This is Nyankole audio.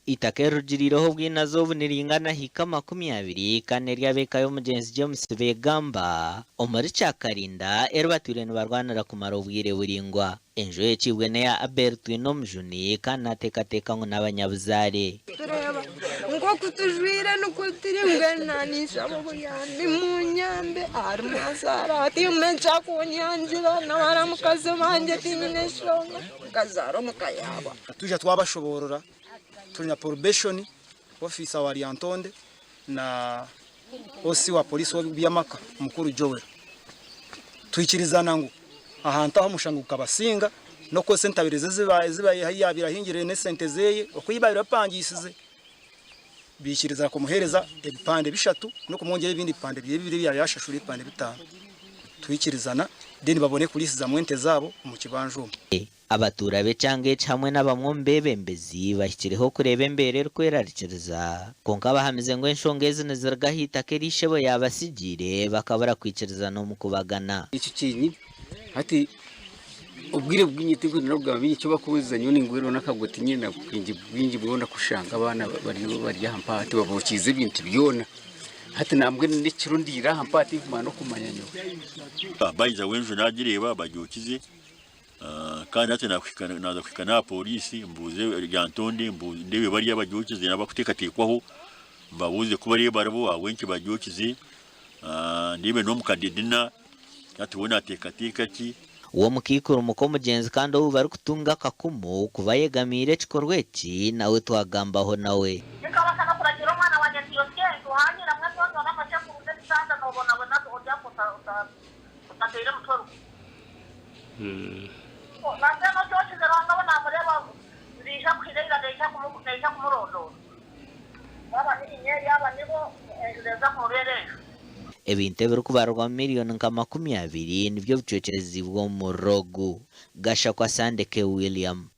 Eitaka erirugiriireho obwinazi obu niringana hiika 20 kandi n'ery'ab'eka y'omugyenzi James Begamba omuri Kyakarinda eri batwire nibarwanira kumara obwire buraingwa. Enju eyokiibwe n'eya Abel Twinomujuni kandi nateekateeka ngu n'abanyabuzaare. Tureeba nk'oku tujwaire nikwo turi mbwenu naninshaba obuyambi munyambe ahari mwazaara tihaine ekyakunyangira na baramukazi bangye tinyine nshonga nkazaara omuka yaabo. Twija twabashoboorora turi na probation officer wa Lyantonde na OC wa police w'eby'amaka mukuru Joel. Twikirizana ngu ahantu aho omushango gukabasinga n'okukozesa entabire ze ezi yaabaire ahingire n'esente zeye oku ei baabaire bapangiisize. Baikirizana kumuheereza ebipande bishatu n'okumwongyera ebindi bipande bibiri ebi yaabaire yaashashura ebipande bitaano. Twikirizana then babone kuriisizamu ente zaabo omu kibanja omwo. Abatuura b'ekyanga eki hamwe n'abamwe omu beebembezi bahikireho kureeba embeera erikwerarikiriza, kwonka bahamize ngu enshonga ezi niziruga aha itaka eri ishebo yaabatsigiire bakabura kwikirizana omu kubagana. Ekyo kyenyini hati obwire bwingi tinkwenda n'okugamba bingi eki bakunziza nyowe ningwerwa n'akagwe tinyine na bwingi bwingi bwona kushanga abaana bariyo bari aha mpaha hati babokiize ebintu byona hati nambwenu n'ekiro ndiire aha mpaha tinkumanya n'okumanya nyowe. Baija enju nagireeba bagyokize Kandi hati naaza kuhika n'aha pooriisi mbuuze Lyantonde ndeebe bariya abagyokize n'abarikuteekateekwaho mbabuuze ku bariyo baribo ahabw'enki bagyokize ndeebe n'omukadde Dina hati we naateekateeka ki. Ow'omukaikuru muk'omugyenzi kandi ou barikutunga akakumu kuba ayegamiire ekikorwa eki nawe twagambaho nawe. Tinkabaasa n'okuragiira omwana wangye nti yotsya enju, haanyiramu ebyonjo n'amashekuru n'ebitanda noobonabona oryafa otateire mutwe rufu. Nambwenu ogyokize Ruhanga we namureeba naija kuhira ira naija kumurondoora. Yaaba ni inye yaaba nibo enju neeza kumubeera enju. Ebintu ebirikubarirwa mu miriyoni nka 20 nibyo bicwekyerezibwe omu muriro ogu. Gashakwa Sandeke William.